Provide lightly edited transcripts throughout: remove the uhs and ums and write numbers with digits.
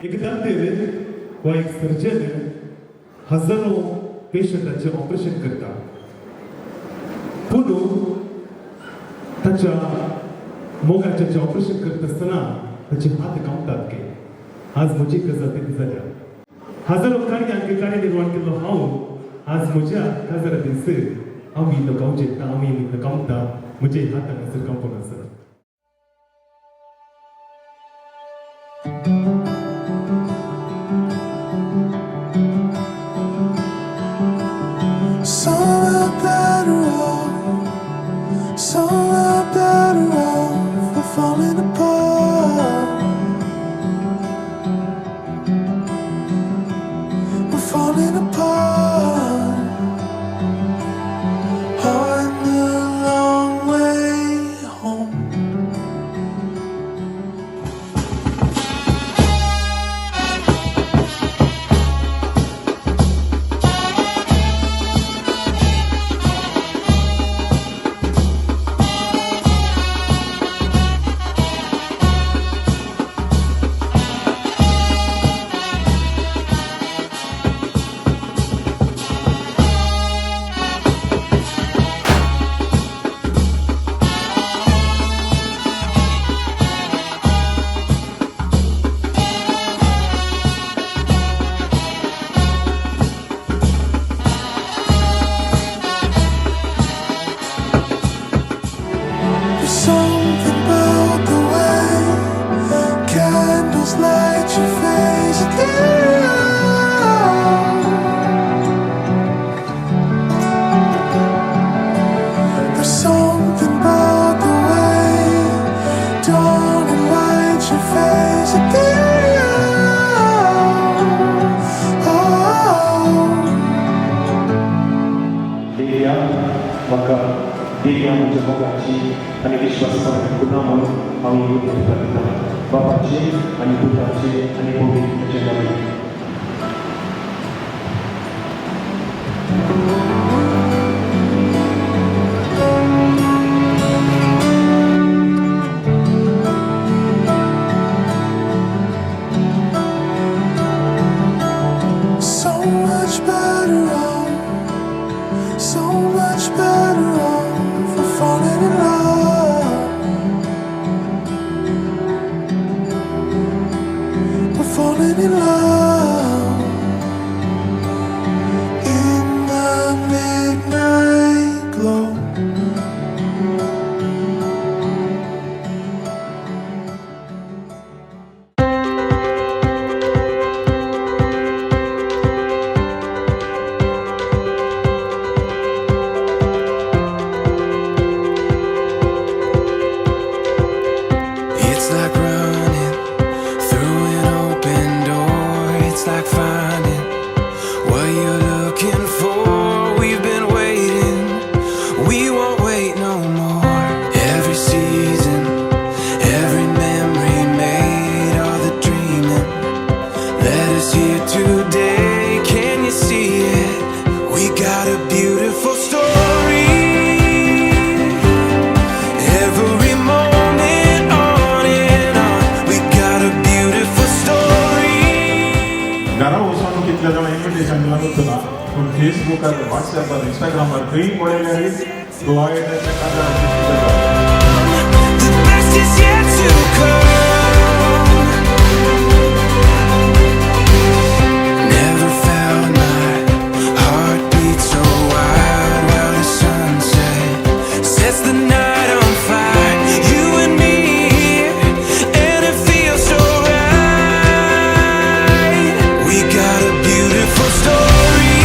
एक डॉक्टर वा एक सर्जन हजारो पेशंटाचें ऑपरेशन करता, पूण ताच्या मोगाचें ऑपरेशन करता आसतना ताचे हात कांपतात की आज म्हजी गजाल ती जाल्या. हजारो कार्यांक कार्य निर्माण केल्लो हांव आज म्हज्या काजारा दीस हांव इल्लो गांवचेता, हांव इल्लो कांपता, म्हजे हात हांगासर कांपून आसा. So we're better off, so we're better off, we're falling apart. We're falling apart. On the long way home. There's something about the way candles light your face. There's something about the way dawn lights your face. Oh. Devaaya म्हाका देवया म्हज्या मोगाची आनी विश्वासपणाची गुणां म्हणून हांव ही उतर करता बापाचे आनी पुताचे आनी पवित्राचे नांवान. So much better off, so much better off. We're falling in love. We're falling in love. In the midnight glow. It's like running through an open door. It's like finding what you're looking for. We've been waiting, we won't wait no more. Every season, every memory made, all the dreaming led us here today. Can you see it? We got a beautiful story. Every moment on and on, we got a beautiful story. घरा वचून कितल्या जाणां invitation दिलां ना, पूण फेसबुकार, व्हॉट्सॅपार, इंस्टाग्रामार खंय पळयल्यार लॉयडाच्या काजाराची. The best is yet to come. Never felt my heart beat so wild while the sunset sets the night on fire. You and me here, and it feels so right. We got a beautiful story.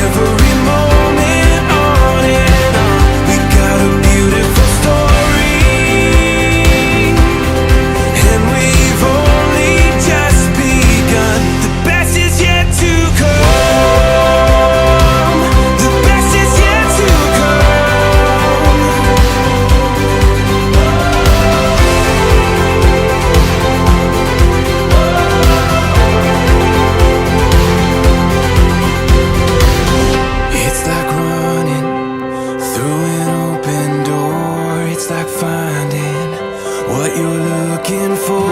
Every moment on and on, we got a beautiful story. looking for.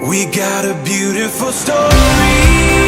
We got a beautiful story.